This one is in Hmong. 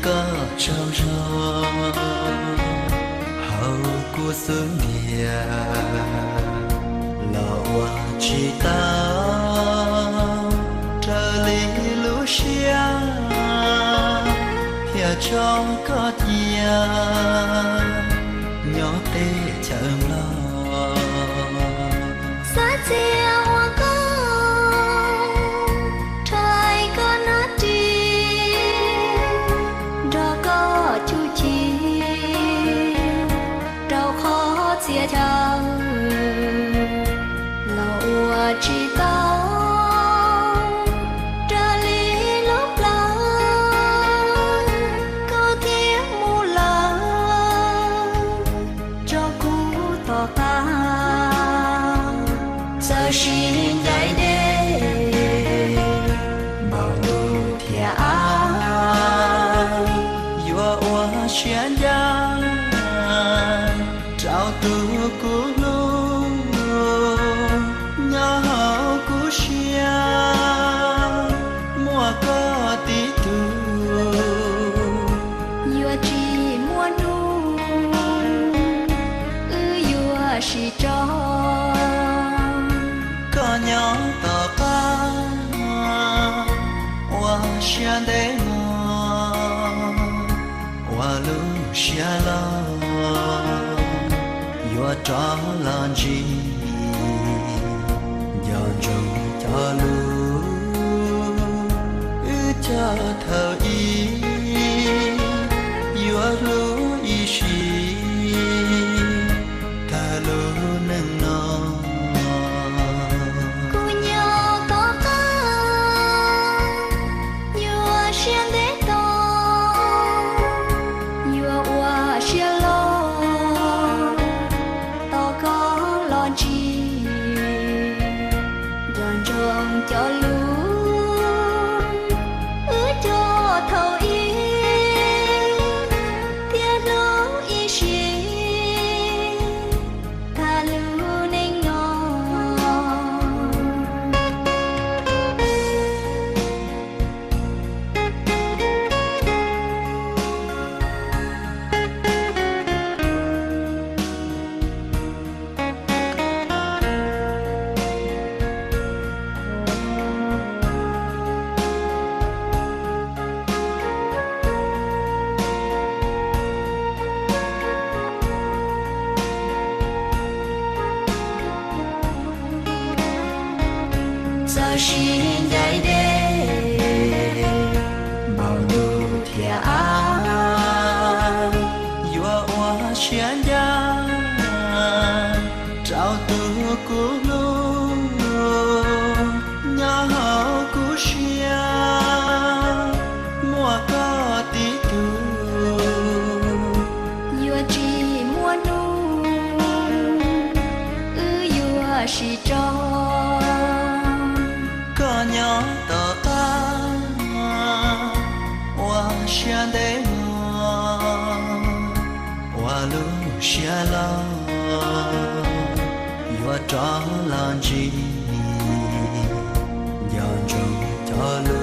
koj tsaug zog, hauv kuv xub ntiag los ua tsis tau, raws li lub siab thiaj tso koj cia nyob teb chaws Nplog. Xav txia ua koj, rhais koj nab ris, nrog koj cuj ci rau qhov txhia chaw los ua tsis tau, raws li lub plawv koj thiaj mus lawm tso kuv tom qab. Txawm sib ncaim deb npaum ntuj thiab av, yuav ua siab ncaj rau tus kuv hlub, nyob hauv kuv siab muaj koj tib tug. Yuav tsis muaj hnub wb yuav sib tso, koj nyob tom qab ua siab ntev no, ua lub siab loj yuav rov los ntsib nco ntsoov cov lus wb cog thaum ub, yuav hlub ib sim tag lub neej no. Kuv nyob tom qab yuav siab ntev tos, yuav ua siab loj tos koj los ntsib nco ntsoov cov lus wb cog thaum ub thiab hlub ib sim tag lub neej no. Txawm sib ncaim deb npaum ntuj thiab av, yuav ua siab ncaj rau tus kuv hlub, nyob hauv kuv siab muaj koj tib tug. Yuav tsis muaj hnub wb yuav sib tso, koj nyob tom qab ua siab ntev no, ua lub siab loj yuav rov los ntsib nco ntsoov cov lus